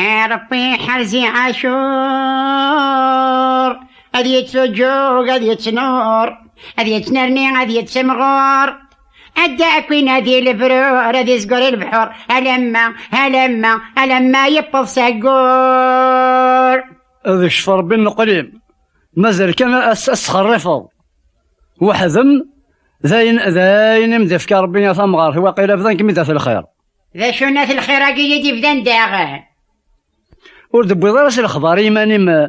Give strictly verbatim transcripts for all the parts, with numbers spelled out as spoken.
A Ṛebbi ḥerzi Ɛacur, ad yettuǧǧug, ad yettnur, ad yettnerni, ad yettemɣur. Adda akkin ad ilebrur, ad izgur i lebḥur, alamma, alamma, alamma yewweḍ s aggur. D ccef Ṛebbi nneqlim, mazal kan ad, ad tesxerrifeḍ weḥd-m, d ayen, d ayen i m-d-ifka Ṛebbi a tamɣart, waqila bdan-kem-id at lxir. D acu-nat lxir-agi i d-ibdan daɣen? Ur d-tewwiḍ ara s lexbar i yiman-im, eh,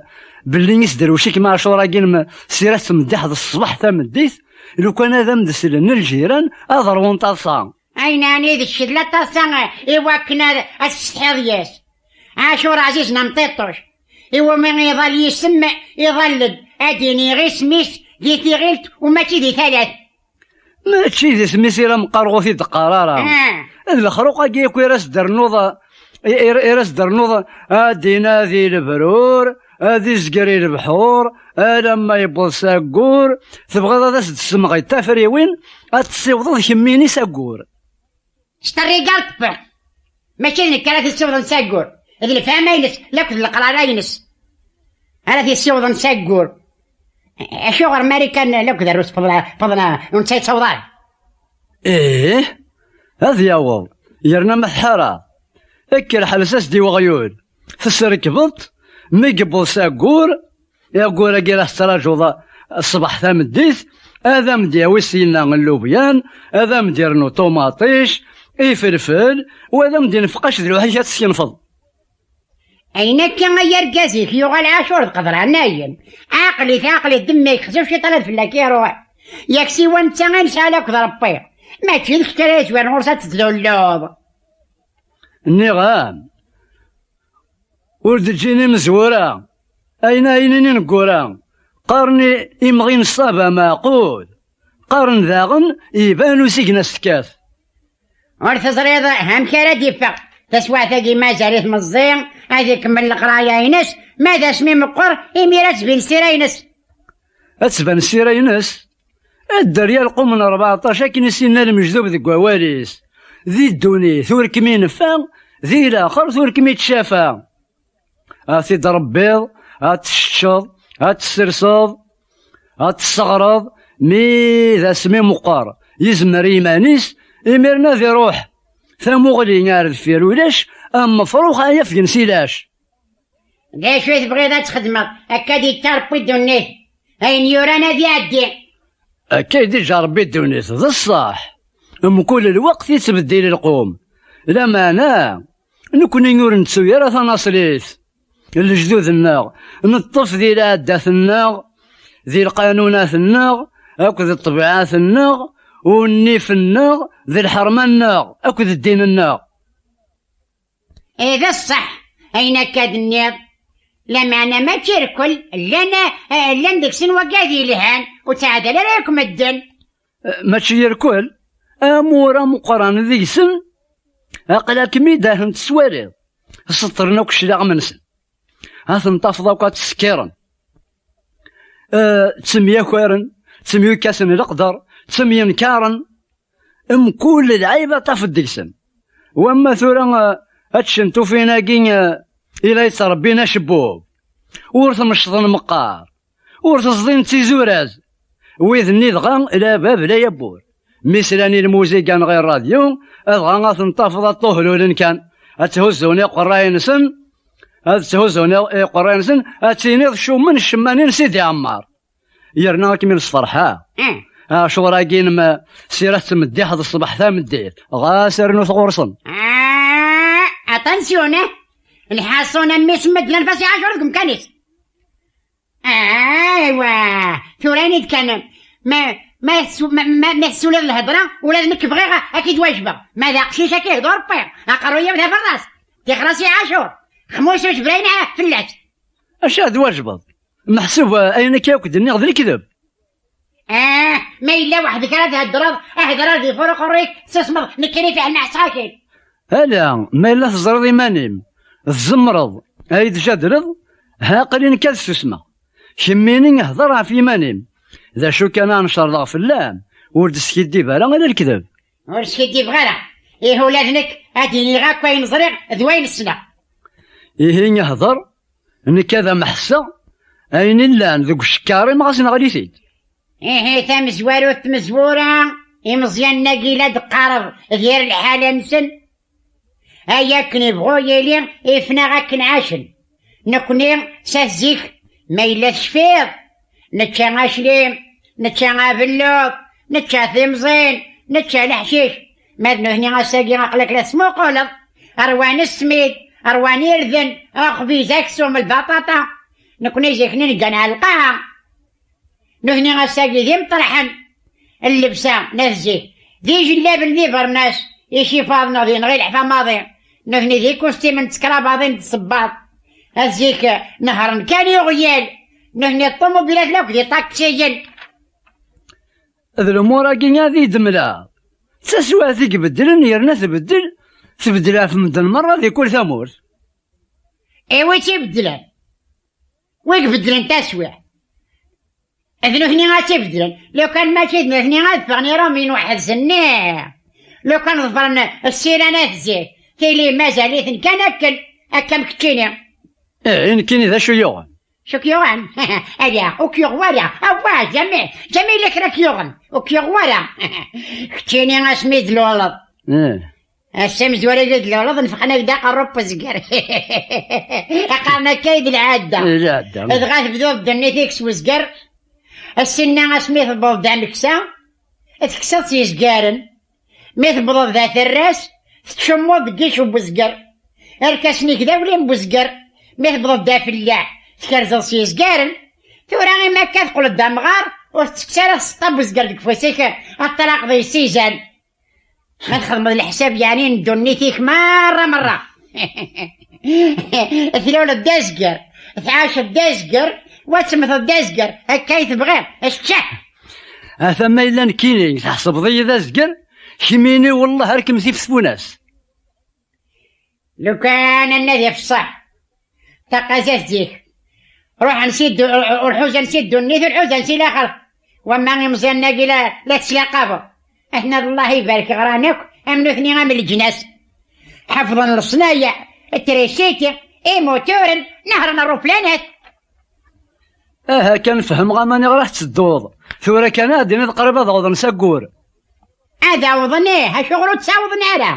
belli isderwec-ikem Ɛacur-agi-nnem, s ira tettmeddiḥeḍ ṣṣbeḥ tameddit, lukan ad am-d-slen lǧiran, ad ṛwun taḍsa. Ayen ɛni d ccedla taḍsa, eh, i wakken ad, ad tessetḥiḍ yes. Ɛacur ɛzizen am tiṭṭuc, iwumi iḍal yisem, iḍal-d, ad d-iniɣ isem-is di tiɣilt u mačči di talat. Mačči d isem-is i la meqqar ur t-id-qqar ara. Ah. D lexruq-agi akk i ra s-d-ternuḍ, i, i, i ra s-d-ternuḍ, ad d-inadi lebrur, ad izger i lebḥur, alamma yewweḍ s aggur, tebɣiḍ ad as-d-tessemɣiḍ tafriwin, ad tessiwḍeḍ kemmini s aggur. S terriga n ṭṭbel. Mačči d nekk ara t-issiwḍen s aggur. D lefhama-ines, lakked leqrara-ines ara t-issiwḍen s aggur. Acuɣer Marikan lakked Rrus pḍla, pḍla, ur netta yettaweḍ ara? Ih, ad yaweḍ, yerna ma tḥara, kker ḥels-as-d i weɣyul, tesrekbeḍ-t, mi yewweḍ s aggur, aggur-agi ara tettṛaǧuḍ ṣṣbeḥ tameddit, ad am-d-yawi syenna llubyan, ad am-d-yernu ṭumaṭic, ifelfel, u ad am-d-infeq acu d lwaḥi ad teskenfeḍ. Ayen akka ay argaz-ik yuɣal Ɛacur d qeḍranayen. Aql-it, aql-it, d mmi-k, xzuf ciṭan ad fell-ak iruḥ. Yak siwa netta i nesɛa lakked Ṛebbi. Mačči d kečč ara yezwiren ɣur-s ad tettdulluḍ. Nniɣ-am, ur d-ǧǧin imezwura, ayen ayen ineggura, qqaren i-, imɣi n ṣṣaba meɛqul, qqaren daɣen iban usigna s-tekkat. Ur teẓriḍ amek ara d-iffeɣ. Taswiɛt-agi mazal-it meẓẓi, ad ikemmel leqraya-ines, ma d asmi meqqer, imir ad tbin ssira-ines. Ad tban ssira-ines? Dderya lqum n rbeɛṭac akken i s-yenna lmejdub deg wawal-is, di ddunit ur kem-ineffeɛ, di laxert ur kem-ittcafa. Ad t-id-rebbiḍ, ad t-teččeḍ, ad t-tesserseḍ, ad t-tesseɣreḍ, mi d asmi meqqer, yezmer i yiman-is, imiren ad iruḥ. Tamuɣli ar deffir ulac, am mefrux ay afgen si lac. D acu i tebɣiḍ ad txedmeḍ? Akka d-yekka Ṛebbi ddunit. Ayen yuran ad iɛeddi. Akka i d-iǧǧa Ṛebbi ddunit, d ṣṣeḥ. Mkul lweqt yettbeddil lqum. Lameɛna, nekni ur nettu ara tanaṣlit. Lejdud-nneɣ, neṭṭef di lɛaddat-nneɣ, di lqanunat-nneɣ, akked ṭṭbiɛat-nneɣ, u nnif-nneɣ, d lḥerma-nneɣ, akked ddin-nneɣ. Eh, d ṣṣeḥ, ayen akka d-nniḍ. Lameɛna mačči irkel, llan, eh, llan deg-sen wagad yelhan, ur ttɛadal ara yakk medden. Eh, mačči irkel, amur ameqqran deg-sen, aql-akem-id ahen tettwaliḍ, seṭṭren akk cclaɣem-nsen. Ad ten-tafeḍ akk ad ttsekkiren. Eh, ttemyakaren, ttemyukkasen leqder, ttemyenkaren. Mkul lɛib ad tafeḍ deg-sen. Wamma tura, eh, ad ččen tufin-agi, eh, i la yettrebbin acebbub, ur ten-mecḍen meqqar, ur teẓḍin d tizuraz. Wid-nni dɣa la bab la yabbur. Mi slan i lmuziga neɣ i ṛṛadyu, dɣa ad ten-tafeḍ ad ṭṭuhlulen kan. Ad tthuzzun iqerray-nsen, ad tthuzzun i-, iqerray-nsen, ad tiniḍ cummen ccemma-nni n Sidi Ɛemmar. Yerna akken i nesferḥ, ah. Eh. Acuɣer-agi-inem s ira tettmeddiḥeḍ ṣṣbeḥ tameddit, ɣas rnut ɣur-sen. Ah, attention, eh. Lḥaṣun a mmi-s n medden anef-as i Ɛacur deg umkan-is. Ah, aywa, tura ini-d kan, ma, ma tessu-, ma, ma, ma tessuliḍ lhedra, ula d nekk bɣiɣ a, ad k-id-wajbeɣ. Ma d aqcic ad k-ihdu Ṛebbi, aqerruy-iw d aberras, tixer-as i Ɛacur, xmusu jebra-in, ah, fell-as. Acu ad wajbeḍ? Meḥsub, eh, ayen akka akk d-nniɣ d lekdeb. Ah, ma yella weḥd-k ara theddreḍ, ahder ar d ifuṛ uqerruy-ik, tessusmeḍ, nekkini fiḥel neɛseɣ-ak-id. Ala, ma yella teẓriḍ iman-im, tzemreḍ ad yi-d-tjadleḍ, ha aql-i nekk ad susmeɣ. Kemmini hder ɣef yiman-im. D acu kan ad ncerḍeɣ fell-am, ur d-skiddib ara ala lekdeb. Ur skiddibeɣ ara. Ih, ula d nekk ad iniɣ akk ayen ẓriɣ d wayen ssneɣ. Ihi ihder, nekk ad am-ḥesseɣ ayen illan deg ucekkar-im ɣas neɣli-t-id. Ihi tamezwarut tmezwura, imeẓyanen-agi la d-qqareḍ dir lḥala-nsen. Ay akken ibɣu yili, ifnaɣ akken ɛacen. Nekni s at zik, ma yella tecfiḍ, nečča aclim, nečča abelluḍ, nečča timẓin, nečča leḥcic. Ma d nutni ass-agi aql-ak la tesmuquleḍ, rwan ssmid, rwan irden, axbiz, aksum, lbaṭaṭa. Nekni zik-nni neggan ar lqaɛa. Nutni ass-agi d imeṭreḥen n llebsa n at zik, d ijellaben d ibernas, icifaḍ neɣ d inɣi leḥfa maḍi. Nutni d ikustimen d tekrabaḍin d tṣebbaḍ. At zik nehhren kan iɣyal. Nutni ṭumubilat akk d iṭaksiyen. D lumuṛ-agi ad iyi-d-temleḍ. D taswiɛt i ibeddlen yerna tbeddel, tbeddel ɣef medden merra di kul tamurt. Iwi tt-ibeddlen? Wi ibeddlen taswiɛt? D nutni ad tt-ibeddlen. Lukan mačči d nutni ad ffɣen iṛumiyen weḥd-sen, lukan ḍefren ssira n at zik, tili mazal-iten kan akken, akka am keččini. Ih, i nekkini d acu yuɣen? Acu k-yuɣen? Ala, ur k-yuɣ wara. Awah, jamais, jamais yella kra k-yuɣen. Ur k-yuɣ wara. Keččini asmi d-luleḍ. Ih. Ass amezwaru i d-luleḍ, nefqen-ak-d aqerru n uzger. Qqaren akka i d lɛadda. I lɛadda. Dɣa tebduḍ ddunit-ik s uzger. Ass-nni asmi tewweḍ-d ameksa, tekseḍ s yezgaren. Mi tewwḍeḍ d aterras, tettcummuḍ deg yic n uzger. Arkasen-ik d awlin n uzger. Mi tewwḍeḍ d afellaḥ, tkerzeḍ s yezgaren. Tura imi akka teqqleḍ d amɣar, ur tettekkes ara tseṭṭa n uzger deg ufus-ik, ad ṭṭalaɣeḍ yessizan. Ma txedmeḍ leḥsab yeɛni n ddunit-ik merra merra. Tluleḍ d azger, tɛaceḍ d azger, wa temmteḍ d azger, akka i tebɣiḍ, ccah! Ata ma yella nekkini tḥesbeḍ-iyi d azger, kemmini wellah ar kem-tif tfunast. Lukan ad nadi f ṣṣeḥ. Taqazat zik. Ruḥen si ddu-, ur ḥuzan si ddunit, ur ḥuzan si laxert. Wamma imeẓyanen-agi la, la teslaqabeḍ. Ahna d Allah ibarek ɣran akk, am nutni am leǧnas. Ḥefḍen leṣnayeɛ, trisiti, imuturen, nehṛen ṛṛuplanat. Aha kan fehmeɣ aman iɣer ad tettedduḍ. Tura kan ad d-tiniḍ qrib ad awḍen s aggur. Ad awḍen, ih, acuɣer ur ttawḍen ara?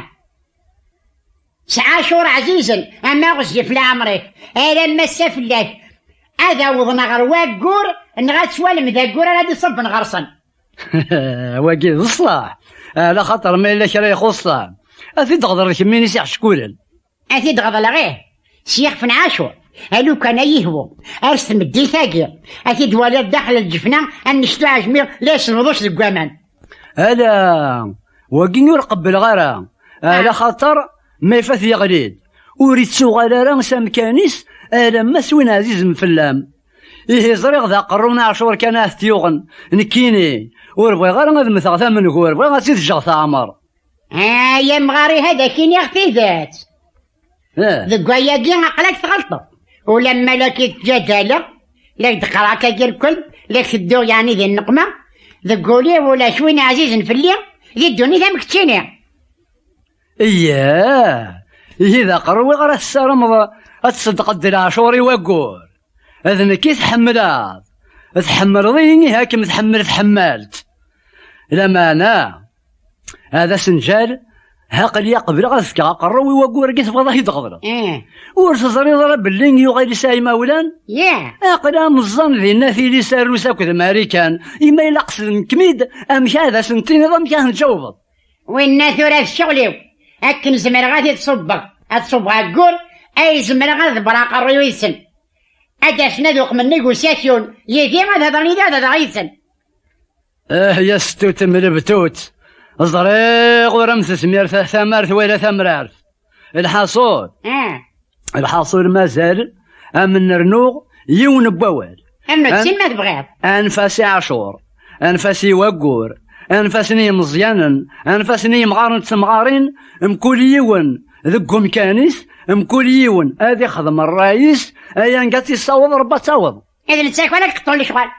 Sɛa cur ɛzizen, ama ɣezzif leɛmer-ik, alamma ass-a fell-ak. Ad awḍen ɣer waggur, neɣ ad twalem d aggur ara d-iṣubben ɣer-sen. Wagi d ṣṣlaḥ, ala xaṭer ma yella kra ixuṣṣen, ad t-id-ɣḍer d kemmini s iḥeckulen. Ad t-id-ɣeḍleɣ, ih, s yixef n ɛacur. A lukan ay ihwu, ar s tmeddit-agi, ad t-id-waliḍ daxel lǧefna, annect uɛejmi la yessenḍus deg waman. Ala, wagi ur qebbleɣ ara. Ala xaṭer ma ifat yeɣli-d, ur ittuɣal ara s amkan-is alamma s win ɛzizen fell-am. Ihi ẓriɣ d aqerru n ɛacur kan ad t-yuɣen. Nekkini, ur bɣiɣ ara ad mmteɣ d amengur, bɣiɣ ad tt-id-ǧǧeɣ teɛmer. Ay amɣar, ihi ad ak-iniɣ tidet. Eh. Deg wayagi aql-ak tɣelṭeḍ. Ulamma la k-id-ttjadaleɣ, la k-d-qqareɣ akka irkel, la k-tedduɣ yeɛni di nneqma, deg wul-iw ulac win ɛzizen fell-i di ddunit am keččini. Iyyah, ihi d aqerru iɣer ad tessarameḍ ad tṣeddqeḍ di leɛcur i waggur? D nekk i tḥemmleḍ. Tḥemmleḍ-iyi, ihi ad kem-tḥemmel tḥemmalt. Lameɛna, ad asenǧal, aql-i qebleɣ ad fkeɣ aqerru i waggur-agi tebɣiḍ ad t-id-tɣeḍleḍ. Eh. Ur teẓriḍ ara belli yuɣal yesɛa imawlan? Aql-i ameẓẓan dinna tili s Rrus akked Marikan, i ma yella qesden-kem-id, amek ad asen-tiniḍ, amek ad ten-tjawbeḍ? Winna tura d ccɣel-iw. Akken zemreɣ ad t-id-ṣubbeɣ, ad ṣubbeɣ aggur, ay zemreɣ ad ḍebbreɣ aqerru-iw yid-sen. Ad d-asen ad uqmen nnig usakyun, yid-i ad hedren yid-i ad hedreɣ yid-sen. Ah, ya stut mlebtut. Ẓriɣ ur am-tezmir ta-, tamart wala tamrart. Lḥaṣul. Ah. Lḥaṣul mazal am nernuɣ yiwen n wawal. Am nettin ma tebɣiḍ. Anef-as i Ɛacur, anef-as i waggur, anef-asen i yimeẓyanen, anef-asen i yimɣaren d temɣarin, mkul yiwen deg umkan-is, mkul yiwen ad ixdem ṛṛay-is, ay anga tt-issaweḍ Ṛebbi ad taweḍ. D netta kan ad iqeṭṭun lecɣal.